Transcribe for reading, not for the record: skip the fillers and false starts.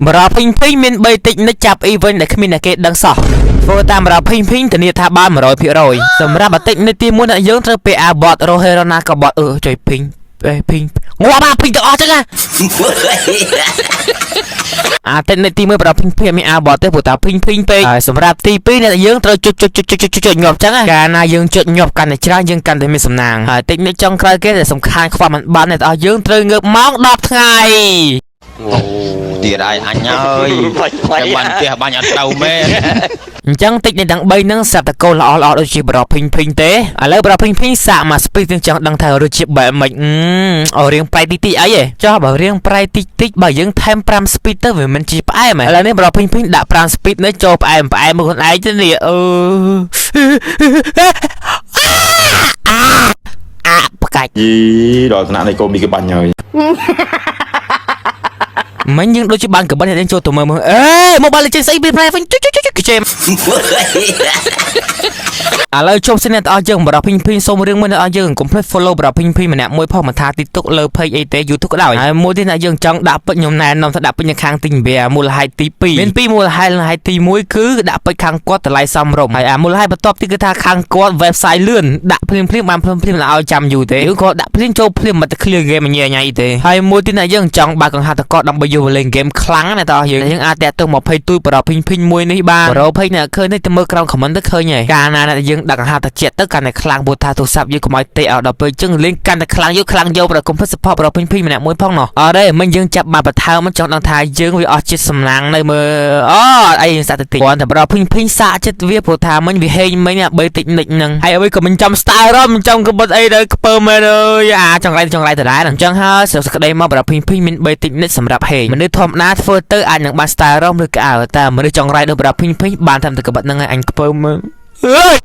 បរោភីងភីងមាន3តិចនិចចាប់អ៊ីវិញដែលគ្មានអ្នកគេដឹងសោះធ្វើតាមបរោភីងភីងធានាថាបាន100%សម្រាប់បតិចនិចទី1អ្នកយើងត្រូវពាក់អាបតរ៉ូហេរ៉ូណាក៏បតអឺចុយភីងអេភីងងាប់អាភីងទាំងអស់ចឹងណា អាតិចនិចទី1បរោភីងភីងអត់មានអាបតទេព្រោះតាភីងភីងពេកហើយសម្រាប់ទី2អ្នកយើងត្រូវចុចចុចចុចចុចចុចចុចញាប់ចឹងណាកាលណាយើងចុចញាប់កាន់តែច្រើនយើងកាន់តែមានសំណាងហើយតិចនិចចុងក្រោយគេដែលសំខាន់ខ្វះមិនបានអ្នកទាំងអស់យើងត្រូវងើបម៉ោង10ថ្ងៃ ទៀតហើយអញហើយចាំបានផ្ទះបាញ់អត់ត្រូវមែន អញ្ចឹងតិចនៃទាំង3ហ្នឹងស្រាប់តែកូនល្អល្អដូចជាបរោភីងភីងទេឥឡូវបរោភីងភីងសាកមកស្ពីទាំងចង់ដឹងថារសជាតិបែបម៉េចអឺអូរៀងប្រៃតិចតិចអីហ៎ចុះបើរៀងប្រៃតិចតិចបើយើងថែម5 speed ទៅវាមិនជាផ្អែមហ៎ឥឡូវនេះបរោភីងភីងដាក់5 speed នេះចូលផ្អែមផ្អែមមកខ្លួនឯងទៅនេះអឺអាអាផ្កាច់ យីដល់ថ្នាក់នេះកូនមីគេបាញ់ហើយ មិញយើងដូចជាបានកបិនយើងចូលទៅមើលមើលអេមកបានលេខស្អីពីប្រែវិញចុចចុចចុចគេ ឥឡូវជប់សិនអ្នកទាំងអស់យើងបរោះភីងភីងសូមរឿងមួយអ្នកទាំងអស់យើងកុំភ្លេច follow បរោះភីងភីងម្នាក់មួយផងមិនថា TikTok លើ page អីទេ YouTube ក៏ដោយហើយមួយទៀតអ្នកយើងចង់ដាក់ពេជ្រខ្ញុំណែនាំថាដាក់ពេជ្រនៅខាងទិញវាមូលហេតុទី2មានពីរមូលហេតុហេតុទី1គឺដាក់ពេជ្រខាងគាត់តម្លៃសមរម្យហើយអាមូលហេតុបន្ទាប់ទីគឺថាខាងគាត់ website លឿនដាក់ភ្លាមភ្លាមបានភ្លាមភ្លាមឲ្យចាំយូរទេឬក៏ដាក់ភ្លាមចូលភ្លាមមិនទៅ clear game ញ៉ៃញ៉ៃទេហើយមួយទៀតអ្នកយើងចង់បើកកង្ហាតកដើម្បីយកមកលេង game ខ្លាំងណាស់តោះយើងយើងអាចតាក់ទង20ទូចបរោភីងភីងមួយនេះបានបរោភីងអ្នកឃើញនេះទៅមើលក្រោម comment ទៅឃើញហើយកាលណាអ្នកយើងដាក់កង្ហាតតិចទៅកាន់តែខ្លាំងព្រោះថាទូរស័ព្ទយើងកុំឲ្យទេឲ្យដល់ពេលចឹងលេងកាន់តែខ្លាំងយកខ្លាំងយកប្រកុំភ្លេច support បរោភីងភីងម្នាក់មួយផងណោះអត់ទេមិញយើងចាប់បានបន្ថើមចង់ដឹងថាយើងវាអស់ចិត្តសំណាងនៅមើលអូអីយើងសាក់ទៅតិចគ្រាន់តែបរោភីងភីងសាកចិត្តវាព្រោះថាមិញវាហេងមិញអា3តិចនិចហ្នឹងហើយអ្វីក៏មិនចាំ style រំមិនចាំកបិតអីទៅខ្ពើមែនអើយអាចង្រៃចង្រៃដដែលអញ្ចឹងហើយសក្តីមកបរោភីងភីងមាន3តិចនិចសម្រាប់ហេងមនុស្សធម្មតាធ្វើទៅអាចនឹងបាន style រំឬក្អៅតែមនុស្សចង្រៃដូចបរោភីងភីងបានតាមតែកបិតហ្នឹងហើយអញខ្ពើមមើលអើយ។